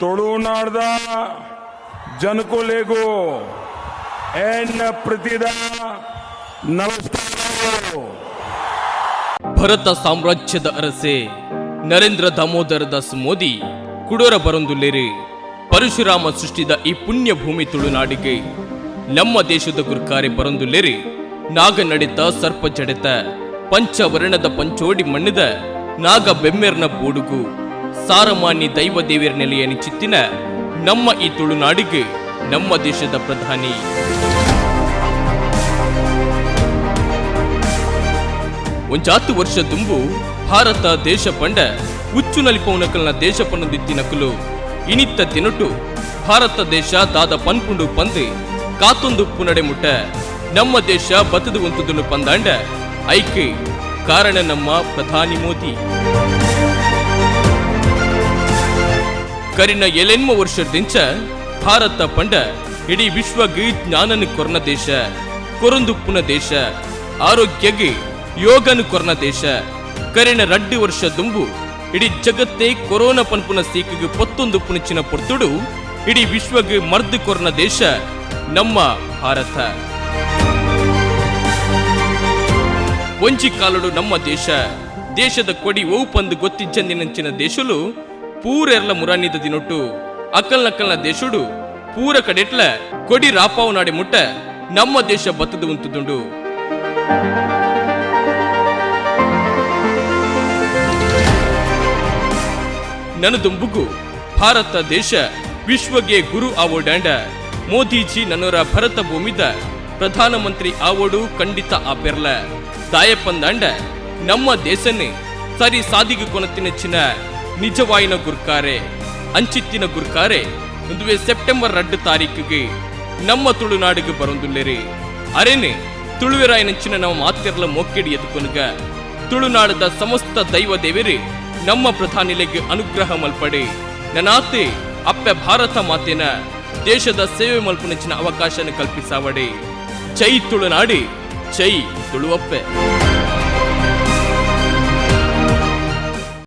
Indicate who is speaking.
Speaker 1: ತುಳುನಾಡ್ದ ಜನಕುಲೆಗು ಎನ್ನ ಪ್ರೀತಿದ ನಮಸ್ಕಾರ.
Speaker 2: ಭರತ ಸಾಮ್ರಾಜ್ಯದ ಅರಸೆ ನರೇಂದ್ರ ದಾಮೋದರ ದಾಸ್ ಮೋದಿ ಕುಡೋರ ಬರೊಂದುಲ್ಲೇರು. ಪರಶುರಾಮ ಸೃಷ್ಟಿದ ಈ ಪುಣ್ಯ ಭೂಮಿ ತುಳುನಾಡಿಗೆ ನಮ್ಮ ದೇಶದ ಗುರ್ಕಾರೆ ಬರೊಂದುಲ್ಲೇರು. ನಾಗ ನಡೆತ, ಸರ್ಪ ಜಡೆತ, ಪಂಚವರ್ಣದ ಪಂಚೋಡಿ ಮಣ್ಣಿದ ನಾಗ ಬೆಮ್ಮೆರ್ನ ಬೂಡುಗು ಸಾರಮಾನ್ಯ ದೈವ ದೇವಿಯರ ನೆಲೆಯ ನಿಚಿತ್ತಿನ ನಮ್ಮ ಈ ತುಳುನಾಡಿಗೆ ನಮ್ಮ ದೇಶದ ಪ್ರಧಾನಿ. ಒಂಜಾತು ವರ್ಷ ದುಂಬು ಭಾರತ ದೇಶ ಪಂಡ ಉಚ್ಚು ನಲಿಪೌನಕಲ್ನ ದೇಶ ಪನ್ನದಿತ್ತಿನಕುಲು ಇನಿತ್ತ ದಿನಟು ಭಾರತ ದೇಶ ದಾದ ಪನ್ಪುಂಡು ಪಂದು ಕಾತೊಂದು ಪುನಡೆ ಮುಟ್ಟ ನಮ್ಮ ದೇಶ ಬತ್ತದು ಉಂತುದುನು ಪಂದಾಂಡ ಐಕ್ ಕಾರಣ ನಮ್ಮ ಪ್ರಧಾನಿ ಮೋದಿ. ಕರಿನ ಏಳೆನ್ಮ ವರ್ಷದಿಂಚ ಭಾರತ ಪಂಡ ಇಡೀ ವಿಶ್ವಗ್ ಜ್ಞಾನನು ಕೊರ್ನ ದೇಶ, ಕೊರೊಂದುಪ್ಪುನ ದೇಶ, ಆರೋಗ್ಯಗೆ ಯೋಗನು ಕೊರ್ನ ದೇಶ. ಕರಿನ 2 ವರ್ಷ ದುಂಬು ಇಡೀ ಜಗತ್ತೇ ಕೊರೋನಾ ಪನ್ಪುನ ಸೀಕಿಗೆ ಪೊತ್ತೊಂದು ಪುಣಿಚಿನ ಪೊರ್ತುಡು ಇಡೀ ವಿಶ್ವಗ್ ಮರ್ದು ಕೊರ್ನ ದೇಶ ನಮ್ಮ ಭಾರತ. ಒಂಜಿ ಕಾಲಡು ನಮ್ಮ ದೇಶ, ದೇಶದ ಕೊಡಿ ಓವು ಪಂದು ಗೊತ್ತಿಜ್ಜಂದಿನಂಚಿನ ದೇಶಲು ಪೂರೆರ್ಲ ಮುರಾನಿದ ದಿನೊಟ್ಟು ಅಕಲ್ ನಕಲ್ನ ದೇಶಡು ಪೂರ ಕಡೆಟ್ಲ ಕೊಡಿ ರಾಪಾವು ನಾಡಿ ಮುಟ್ಟ ನಮ್ಮ ದೇಶ ಬತ್ತದು ಉಂತುದುಂಡು. ನನದುಂಬುಗು ಭಾರತ ದೇಶ ವಿಶ್ವಗೆ ಗುರು ಆವೋಡಾಂಡ ಮೋದಿಜಿ ನನ್ನೊರ ಭರತ ಭೂಮಿದ ಪ್ರಧಾನಮಂತ್ರಿ ಆವೋಡು ಖಂಡಿತ ಆಪೆರ್ಲ. ದಾಯಪಂದಾಂಡ ನಮ್ಮ ದೇಶನೇ ಸರಿ ಸಾದಿಗೆ ಕೊನತಿನಚ್ಚಿನ ನಿಜವಾಯಿನ ಗುರ್ಕಾರೆ, ಅಂಚಿತ್ತಿನ ಗುರ್ಕಾರೆ ಒಂದುವೆ ಸೆಪ್ಟೆಂಬರ್ 2 ತಾರೀಕಿಗೆ ನಮ್ಮ ತುಳುನಾಡಿಗೆ ಬರೊಂದುಲ್ಲೇರಿ. ಅರೇನೆ ತುಳುವೆರಾಯನಂಚಿನ ನಮ್ಮ ಮಾತೆರ್ಲ ಮೋಕೆಡಿ ಎದುಕೊನುಗ. ತುಳುನಾಡದ ಸಮಸ್ತ ದೈವ ದೇವರೇ ನಮ್ಮ ಪ್ರಧಾನಿಲೆಗೆ ಅನುಗ್ರಹ ಮಲ್ಪಡೆ. ನನಾತೆ ಅಪ್ಪೆ ಭಾರತ ಮಾತೇನ ದೇಶದ ಸೇವೆ ಮಲ್ಪುನಂಚಿನ ಅವಕಾಶನ ಕಲ್ಪಿಸಾವಡೆ. ಜೈ ತುಳುನಾಡಿ, ಜೈ ತುಳುವಪ್ಪೆ.